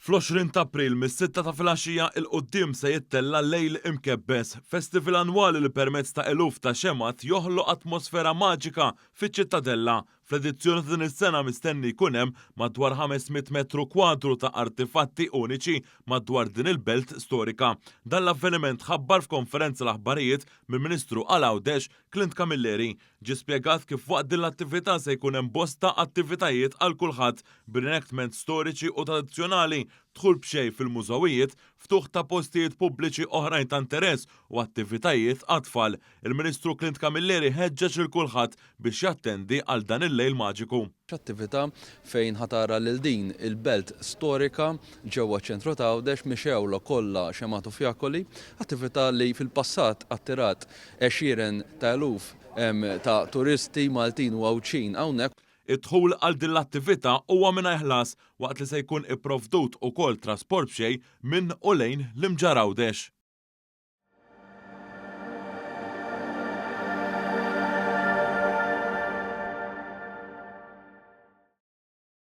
Fl-20 ta' April mis-sitta ta' filgħaxija 'l quddiem se jittella' Lejl Imkebbes, festival annwali li permezz ta' eluf ta' xemgħat joħloq atmosfera maġika fiċ-Ċittadella. Fl-edizzjoni ta' din is-sena mistenni jkun hemm madwar 500 metru kwadru ta' artifatti uniċi madwar din il-belt storika. Dan l-avveniment tħabbar f'konferenza l-aħbarijiet mill-Ministru għal Għawdex, Clint Camilleri. Ġie spjegat kif waqt din l-attività se jkun hemm bosta attivitajiet għal kulħadd b'reenactments storiċi u tradizzjonali, dħul b'xejn fil-mużewijiet, ftuħ ta' postijiet pubbliċi oħrajn ta' interess u attivitajiet għat-tfal. Il-Ministru Clint Camilleri ħeġġeġ lil kulħadd biex jattendi għal dan il-lejl maġiku. Attività fejn ħa tara lil din il-belt storika ġewwa ċ-ċentru ta' Għawdex mixgħula kollha xemgħat u fjakoli, attività li fil-passat attirat għexieren ta' eluf ta' turisti Maltin u Għawdxin hawnhekk. Id-dħul għal din l-attività huwa mingħajr ħlas waqt li se jkun ipprovdut ukoll trasport b'xejn minn u lejn l-Imġarr Għawdex.